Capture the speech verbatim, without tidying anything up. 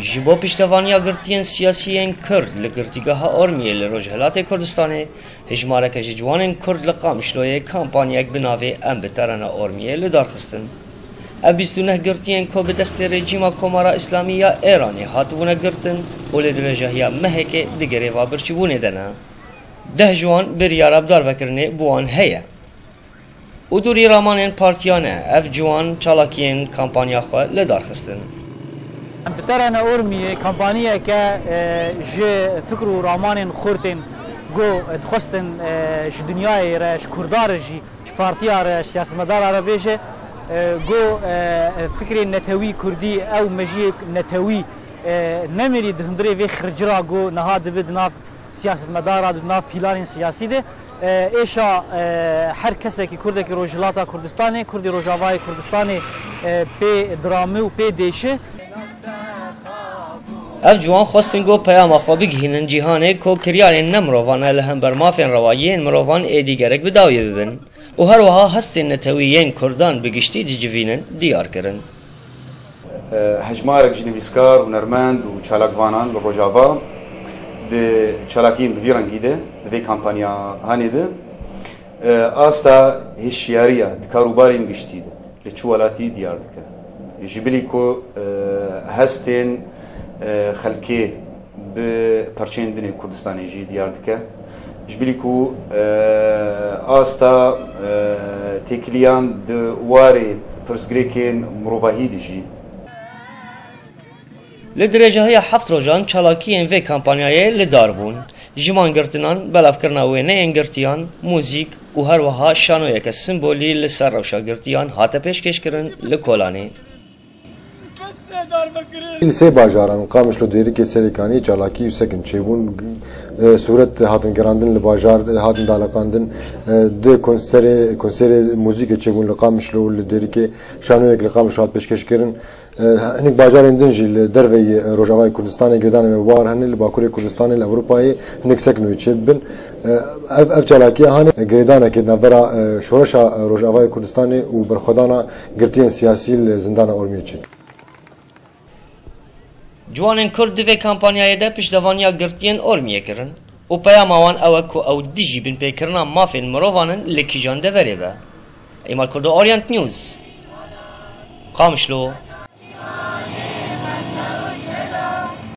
Ji bo piştevaniya girtiyên siyasî yên Kurd li Girtîgeha Ormiyê li Rojhilatê Kurdistanê, hejmareke ji ciwanên Kurd li Qamişloyê kampanyayek bi navê Em bi te re ne Ormiyê li dar xistin. Ev bîst û neh girtiyên ku bi destê rejîma Komara Îslamî ya Êranê hatibûne girtin û li dirêjahiya mehekê di greva birçîbûnê de ne. Deh ji wan biryara bidarvekirinê bi wan heye. Û dûrî ramanên partiyan e, ev ciwan çalakiyên kampanya xwe li dar xistin. Em bi te re ne Ormiyê kampaniyeke, e, ji fikr û ramanên xurt ên ku dixwestin, e, ji dinyayê re, ji Kurda re jî, ji partiya re, ji siyasetmedara re bêje, e, ku, e, fikrê netewî kurdî, ew mejiyê netewî, e, nemêrî di hundirê vê xircira ku niha dibe di nav siyasetmedara, di nav pîlanên siyasî de, e, êşa, e, her kesekî kurdekî Rojhilata Kurdistanê, kurdî Rojavayê Kurdistanê, e, pê diramî û pê dêşi. Ev ciwan xwestin ku peyama xwe bigihînin cîhanê ku kiryarên ne mirovane li hember mafên rewa yên mirovan êdî gerek bi dawiyê bibin û her wiha hestên netewî yên kurdan bi giştî dicivînin diyar kirin. Hejmarek ji nivîskar, hunermend û çalakvanan li Rojava di çalakiyên bi vî rengî de di vê kampanya hanê de asta hişyariya di karûbarên giştî de li çi welatî diyar dike. Ji bilî ku hestên xelkê bi perçeyên din ê Kurdistanê jî diyar dike. Ji bilî ku asta têkiliyan di warê pirsgirêkên mirovahî de jî. Li dirêjahiya heft rojan çalakiyên vê kampanyayê li dar bûn. Ji mangirtinan, belavkirina wêneyên girtiyan, muzîk û her wiha şanoyeke simbolî li ser rewşa girtiyan hate pêşkêşkirin li Kolanê. Li sê bajaran Qamişlo, Dêrikê, Serêkanî çalakî û sekin çêbûn. Sûret hatin girandin li bajar, hatin daleqandin. Di konserê, konserê muzîkê çêbûn li Qamişlo û li Dêrikê şanoyek li Qamişlo hat pêşkêşkirin. Hinek bajarên din jî li derveyî Rojavayê Kurdistanê girêdanê me war hene, li Bakurê Kurdistanê, li Ewropayê hinek sekin wê çêbibin. Ev, ev çalakiya hanê girêdanekê di navbera şoreşa Rojavayê Kurdistanê û berxwedana girtiyên siyasî li zindana Ormiyê çêkir. Ciwanên Kurd di vê kampanyayê de piştevaniya girtiyên Ormiyê kirin û peyama wan ew e ku ew dijî binpêkirina mafên mirovan in li kîjan deverê be. Îmal Kurdo, Orient News, Qamişlo.